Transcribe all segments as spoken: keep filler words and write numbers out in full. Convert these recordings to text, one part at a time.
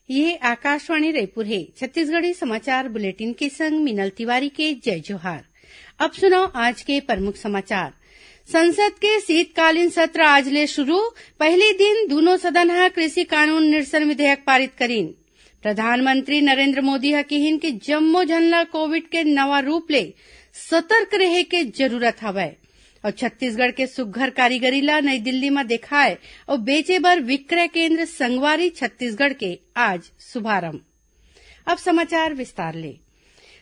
ये आकाशवाणी रायपुर हे। छत्तीसगढ़ी समाचार बुलेटिन के संग मिनल तिवारी के जय जोहार। अब सुनव आज के प्रमुख समाचार। संसद के शीतकालीन सत्र आज ले शुरू। पहली दिन दूनों सदन ह कृषि कानून निरसन विधेयक पारित करिन। प्रधानमंत्री नरेंद्र मोदी ह किहिन कि जम्मो झन ल कोविड के नवा रूप ले सतर्क रहे के जरूरत हवय। अउ छत्तीसगढ़ के सुग्घर कारीगरी ल नई दिल्ली म देखाय अउ बेचे बर विक्रय केंद्र संगवारी छत्तीसगढ़ के आज शुभारंभ। अब समाचार विस्तार ले।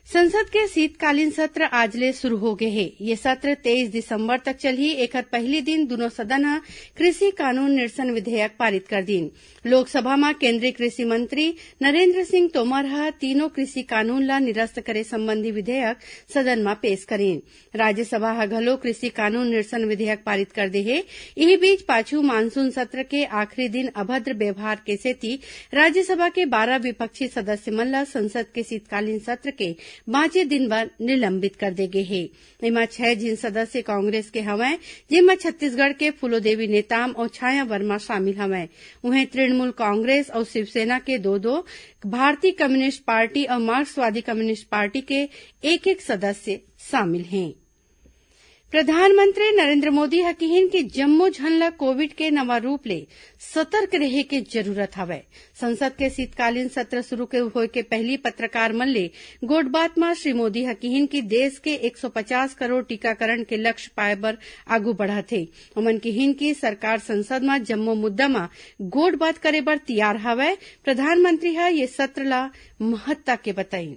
संसद के शीतकालीन सत्र आज ले शुरू हो गे हे। ये सत्र तेईस दिसंबर तक चलही। एखर पहली दिन दूनों सदन ह कृषि कानून निरसन विधेयक पारित कर दीन। लोकसभा म केंद्रीय कृषि मंत्री नरेंद्र सिंह तोमर ह तीनों कृषि कानून ल निरस्त करे संबंधी विधेयक सदन म पेश करीन। राज्यसभा ह घलो कृषि कानून निरसन विधेयक पारित कर दे हे। इही बीच पाछू मानसून सत्र के आखिरी दिन अभद्र व्यवहार के सेती राज्यसभा के बारह विपक्षी सदस्य मन ल संसद के शीतकालीन सत्र के बांचे दिन बर निलंबित कर दे गे हे। एमा छह झिन सदस्य कांग्रेस के हवंय, जेमा छत्तीसगढ़ के फूलोदेवी नेताम अउ छाया वर्मा शामिल हवंय। उहें तृणमूल कांग्रेस अउ शिवसेना के दो-दो, भारतीय कम्युनिस्ट पार्टी अउ मार्क्सवादी कम्युनिस्ट पार्टी के एक-एक सदस्य शामिल हें। प्रधानमंत्री नरेंद्र मोदी ह किहिन कि जम्मो झन ल कोविड के नवा रूप ले सतर्क रहे के जरूरत हवय। संसद के शीतकालीन सत्र शुरू के होय के पहली पत्रकार मन ले गोठबात म श्री मोदी ह किहिन कि देश के एक सौ पचास करोड़ टीकाकरण के लक्ष्य पाए बर आगू बढ़त हे। ओमन किहिन कि सरकार संसद म जम्मो मुद्दा म गोठबात करे बर तियार हवय। प्रधानमंत्री ह ये सत्र ल महत्ता के बताइन।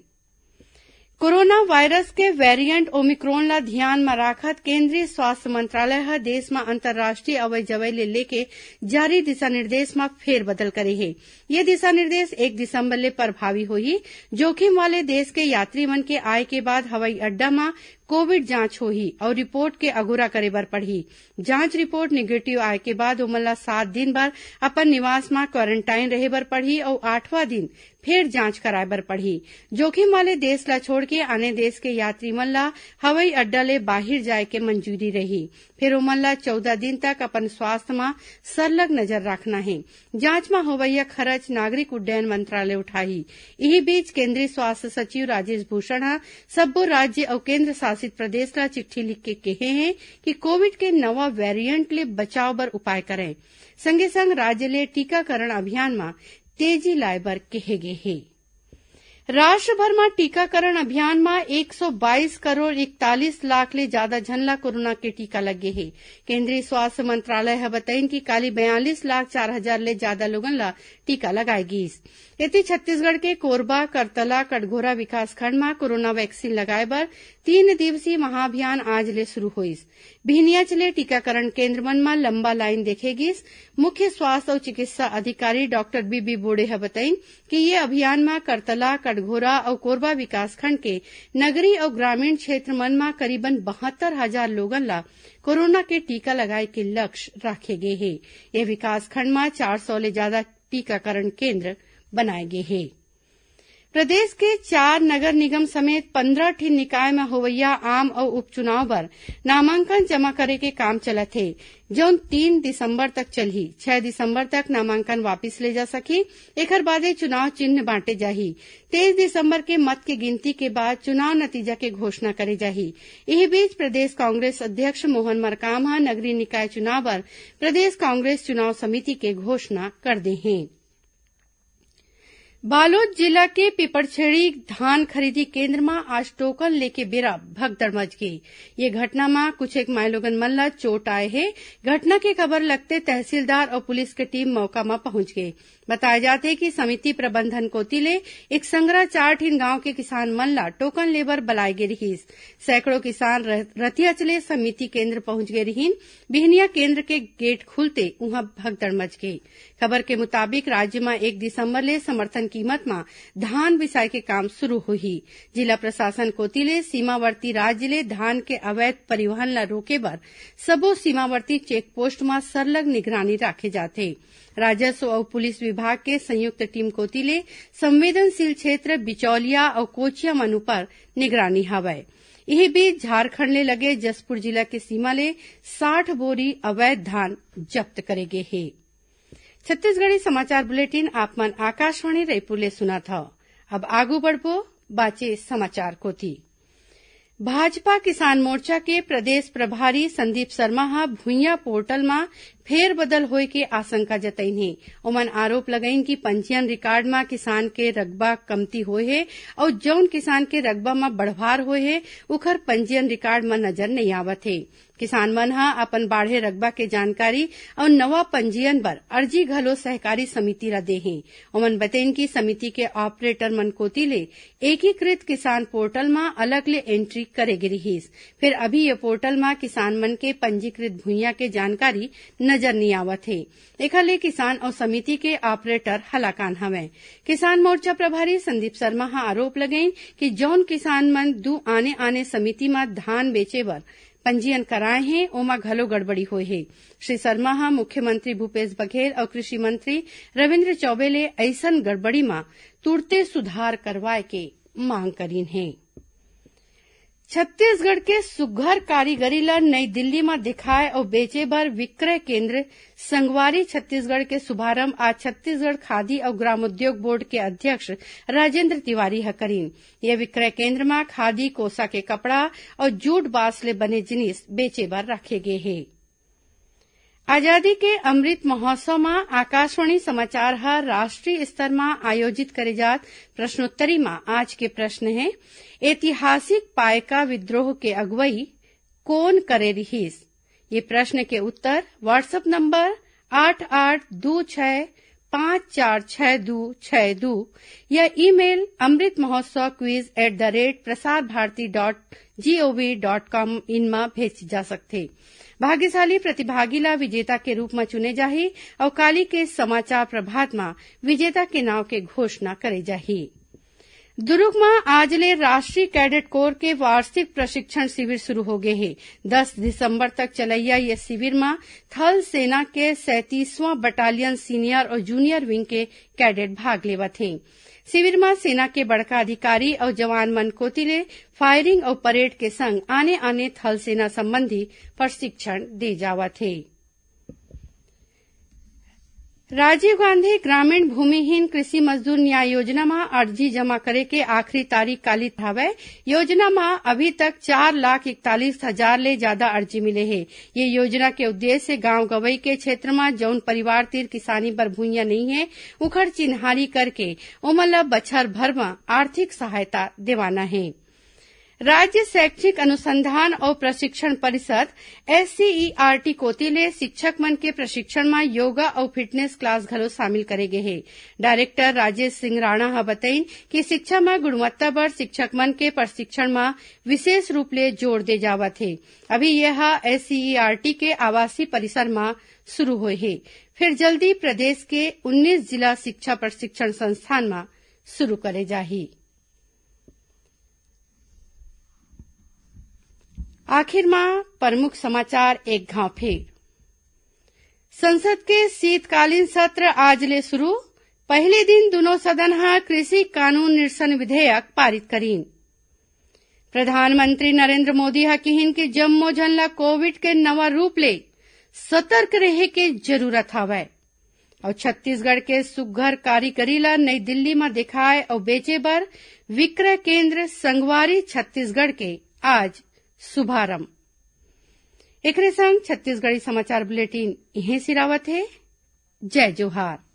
कोरोना वायरस के वेरिएंट ओमिक्रॉन ला धियान म राखत केंद्रीय स्वास्थ्य मंत्रालय ह देश म अंतर्राष्ट्रीय अवई जवई ले लेके जारी दिशा निर्देश म फेरबदल करे हे। ये दिशा निर्देश एक दिसंबर ले प्रभावी होही। जोखिम वाले देश के यात्री मन के आए के बाद हवई अड्डा म कोविड जांच होही अउ रिपोर्ट के अगोरा करे बर पड़ही। जांच रिपोर्ट निगेटिव आए के बाद ओमन ला सात दिन बर अपन निवास म क्वारंटाइन रहे बर पड़ही अउ आठवां दिन फेर जांच कराए बर पड़ही। जोखिम वाले देश ला छोड़ के आने देश के यात्री मन ला हवई अड्डा ले बाहिर जाए के मंजूरी रही। फेर ओमन ला चौदह दिन तक अपन स्वास्थ्य म सरलग नजर राखना हे। जांच म होवइया खरच नागरिक उड्डयन मंत्रालय उठाही। इही बीच केंद्रीय स्वास्थ्य सचिव राजेश भूषण ह सब्बो राज्य अउ केंद्र शासित प्रदेश ला चिट्ठी लिख के केहे हे कि कोविड के नवा वेरिएंट ले बचाव बर उपाय करय। संगे संग राज्य ले टीकाकरण अभियान म तेजी लाए बर केहे गे हे। राष्ट्रभर म टीकाकरण अभियान म एक सौ बाईस करोड़ इकतालीस लाख ले जादा झन ला कोरोना के टीका लगे हे। केंद्रीय स्वास्थ्य मंत्रालय ह बताइन कि काली बयालीस लाख चार हजार ले जादा लोगन ला टीका लगाए गीस। एती छत्तीसगढ़ के कोरबा, करतला, कटघोरा विकासखंड म कोरोना वैक्सीन लगाए बर तीन दिवसीय महाअभियान आज ले शुरू होइस। बिहनियाच ले टीकाकरण केंद्र मन म लंबा लाइन देखे गीस। मुख्य स्वास्थ्य अउ चिकित्सा अधिकारी डॉक्टर बीबी बोड़े ह बताइन कि ये अभियान म करतला, कटघोरा अउ कोरबा विकासखंड के नगरीय अउ ग्रामीण क्षेत्र मन म करीबन बहत्तर हजार लोगन ला कोरोना के टीका लगाए के लक्ष्य राखे गे हे। ये विकासखंड म चार सौ ले जादा टीकाकरण केंद्र बनाए गे हे। प्रदेश के चार नगर निगम समेत पन्द्रह ठिन निकाय म होवइया आम अउ उपचुनाव बर नामांकन जमा करे के काम चलत हे, जउन तीन दिसंबर तक चलही। छह दिसंबर तक नामांकन वापिस ले जा सकही। एखर बादे चुनाव चिन्ह बांटे जाही। तेईस दिसंबर के मत के गिनती के बाद चुनाव नतीजा के घोषणा करे जाही। इही बीच प्रदेश कांग्रेस अध्यक्ष मोहन मरकाम ह नगरीय निकाय चुनाव बर प्रदेश कांग्रेस चुनाव समिति के घोषणा कर दे हें। बालोद जिला के पिपरछेड़ी धान खरीदी केंद्र म आज टोकन लेके बेरा भगदड़ मच गे। ये घटना म कुछ एक माईलोगन मन ल चोट आए हे। घटना के खबर लगते तहसीलदार अउ पुलिस के टीम मौका म पहुंच गे। बताए जात हे कि समिति प्रबंधन कोति ले एक संघरा चार ठिन गांव के किसान मन ल टोकन लेबर बलाए गे रिहिस। सैकड़ों किसान र-, रतियाच ले समिति केंद्र पहुंच गे रिहिन। बिहनिया केंद्र के गेट खुलते उहां भगदड़ मच गे। खबर के मुताबिक, राज्य म एक दिसंबर ले समर्थन कीमत म धान बिसाए के काम शुरू होही। जिला प्रशासन कोति ले सीमावर्ती राज्य ले धान के अवैध परिवहन ल रोके बर सबो सीमावर्ती चेक पोस्ट म सरलग निगरानी राखे जाथे। राजस्व अउ पुलिस विभाग के संयुक्त टीम कोति ले संवेदनशील क्षेत्र बिचौलिया अउ कोचिया मन उपर निगरानी हवय। इही बीच, झारखंड ले लगे जशपुर जिला के सीमा ले साठ बोरी अवैध धान जब्त करे गे हे। छत्तीसगढ़ी समाचार बुलेटिन आप मन आकाशवाणी रायपुर ले सुनत हव। अब आगू बढ़बो बाचे समाचार कोति। भाजपा किसान मोर्चा के प्रदेश प्रभारी संदीप शर्मा ह भुइयां पोर्टल म फेरबदल होए के आशंका जतइन हे। ओमन आरोप लगाइन कि पंजीयन रिकॉर्ड म किसान के रकबा कमती होए हे अउ जउन किसान के रकबा म बढ़वार होए हे, उखर पंजीयन रिकॉर्ड म नजर नइ आवत हे। किसान मन ह अपन बाढ़े रकबा के जानकारी अउ नवा पंजीयन बर अर्जी घलो सहकारी समिति ला दे हे। ओमन बतेन कि समिति के ऑपरेटर मन कोति ले एकीकृत किसान पोर्टल म अलग ले एंट्री करे गे रिहिस, फेर अभी ये पोर्टल म किसान मन के पंजीकृत भुइयां के जानकारी नजर नइ आवत हे। एखर ले किसान अउ समिति के ऑपरेटर हलाकान हवय। किसान मोर्चा प्रभारी संदीप शर्मा ह आरोप लगाइन कि जउन किसान मन दू आने-आने समिति म धान बेचे बर पंजीयन कराए हे, ओमा घलो गड़बड़ी होए हे। श्री शर्मा ह मुख्यमंत्री भूपेश बघेल अउ कृषि मंत्री रविंद्र चौबे ले अइसन गड़बड़ी म तुरते सुधार करवाए के मांग करीन हे। छत्तीसगढ़ के सुघ्घर कारीगरी ल नई दिल्ली म दिखाए अउ बेचे बर विक्रय केंद्र संगवारी छत्तीसगढ़ के शुभारंभ आज छत्तीसगढ़ खादी अउ ग्रामोद्योग बोर्ड के अध्यक्ष राजेंद्र तिवारी ह करीन। ये विक्रय केंद्र म खादी कोसा के कपड़ा अउ जूट बांस ले बने जिनिस बेचे बर रखे गे हे। आजादी के अमृत महोत्सव म आकाशवाणी समाचार ह राष्ट्रीय स्तर म आयोजित करे जात प्रश्नोत्तरी म आज के प्रश्न हे, ऐतिहासिक पायका विद्रोह के अगुवई कोन करे रिहिस? ये प्रश्न के उत्तर WhatsApp नंबर आठ आठ दू छह पाँच चार छह दू छह दू या email amritmahotsav quiz at the rate prasarvarti dot gov dot in म भेजे जा सकथे। भाग्यशाली प्रतिभागी ला विजेता के रूप म चुने जाही अउ काली के समाचार प्रभात म विजेता के नाव के घोषणा करे जाही। दुरूग म आज ले राष्ट्रीय कैडेट कोर के वार्षिक प्रशिक्षण शिविर शुरू हो गे हे। दस दिसंबर तक चलइया ये शिविर म थल सेना के सैंतीसवां बटालियन सीनियर अउ जूनियर विंग के कैडेट भाग लेवत हें। शिविर म सेना के बड़का अधिकारी अउ जवान मन कोति ले फायरिंग अउ परेड के संग आने-आने थल सेना संबंधी प्रशिक्षण दे जावत हे। राजीव गांधी ग्रामीण भूमिहीन कृषि मजदूर न्याय योजना म अर्जी जमा करे के आखिरी तारीख काली हवय। योजना म अभी तक चार लाख इकतालीस हजार ले जादा अर्जी मिले हे। ये योजना के उद्देश्य गांव गंवई के क्षेत्र म जउन परिवार तीर किसानी बर भुइयां नइ हे, उखर चिन्हारी करके ओमन ल बछर भर म आर्थिक सहायता देवाना हे। राज्य शैक्षिक अनुसंधान अउ प्रशिक्षण परिषद, एससीईआरटी, कोति ले शिक्षक मन के प्रशिक्षण म योगा अउ फिटनेस क्लास घलो शामिल करे गे हे। डायरेक्टर राजेश सिंह राणा ह बतइन कि शिक्षा म गुणवत्ता बर शिक्षक मन के प्रशिक्षण म विशेष रूप ले जोर दे जावत हे। अभी ये ह एससीईआरटी के आवासीय परिसर म शुरू होए हे, फिर जल्दी प्रदेश के उन्नीस जिला शिक्षा प्रशिक्षण संस्थान म शुरू करे जाही। आखिर म प्रमुख समाचार एक घांव फेर। संसद के शीतकालीन सत्र आज ले शुरू। पहले दिन दुनों सदन ह कृषि कानून निरसन विधेयक पारित करीन। प्रधानमंत्री नरेंद्र मोदी ह किहिन कि जम्मो झन ल कोविड के नवा रूप ले सतर्क रहे के जरूरत हवय। अउ छत्तीसगढ़ के सुघ्घर कारीगरी ल नई दिल्ली म दिखाए अउ बेचे बर विक्रय केंद्र संगवारी छत्तीसगढ़ के आज शुभारंभ। एकरे संग छत्तीसगढ़ी समाचार बुलेटिन इहें सिरावत हे। जय जोहार।